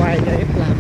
Hais yog ib plag.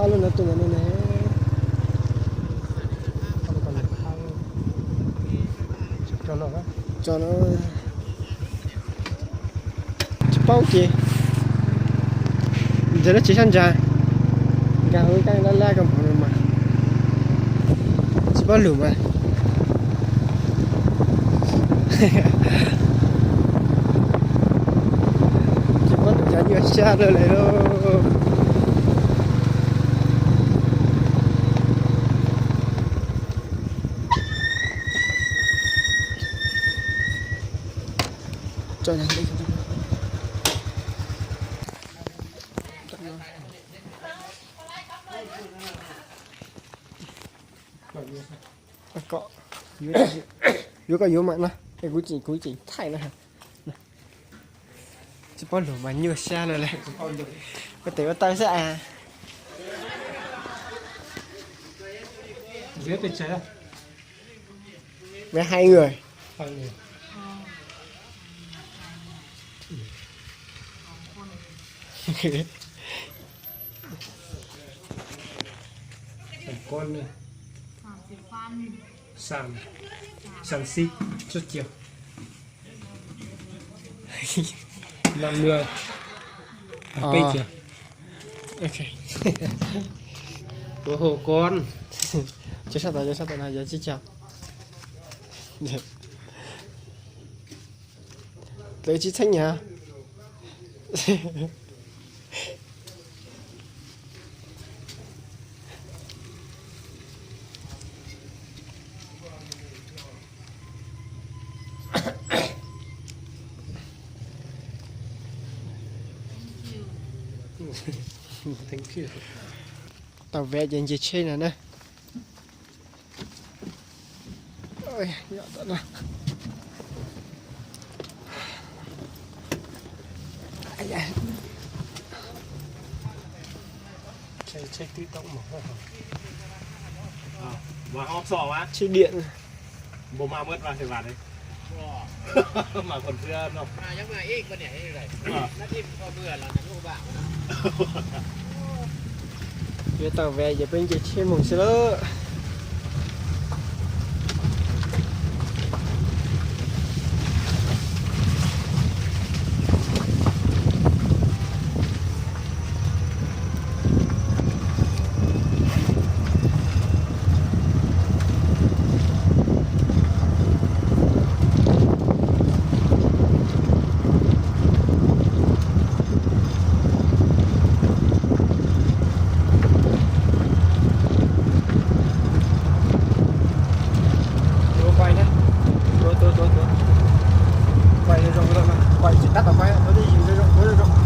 Ob lub no tuaj ntawm no ne. Tso no. Tsis paub ces ntawm no tsis sab ntsa, nkag hauv keeb laj laj koj mus no mas tsis paub lus mas. Tsis paub lus cas nyuaj siab lawm lauj. Yuav koj yuav mas no, kuv tseem, kuv tseem thaij no. Tsis paub lus mas nyuaj siab no le. Ua tes ua taw xwb as. Với hai người. Sàn, sàn xít, sút chiều. Năm mươi. Ờ. Page kìa. Ok. Của Hồ Con. Cho sắp tới, cho sắp tới này, giờ chỉ chào. Lưỡi chỉ thách nhỉ? Tau vé ces nce tsheb no na. Tsheb điện. Yuav tau vé ces peb nce tsheb mus xwb lawm. Tuav quay thiab. Tuav, tuav, tuav, tuav. Quay zoo zoo, quay tsis tag tau quay, tuav ib yim zoo zoo, tuav zoo zoo.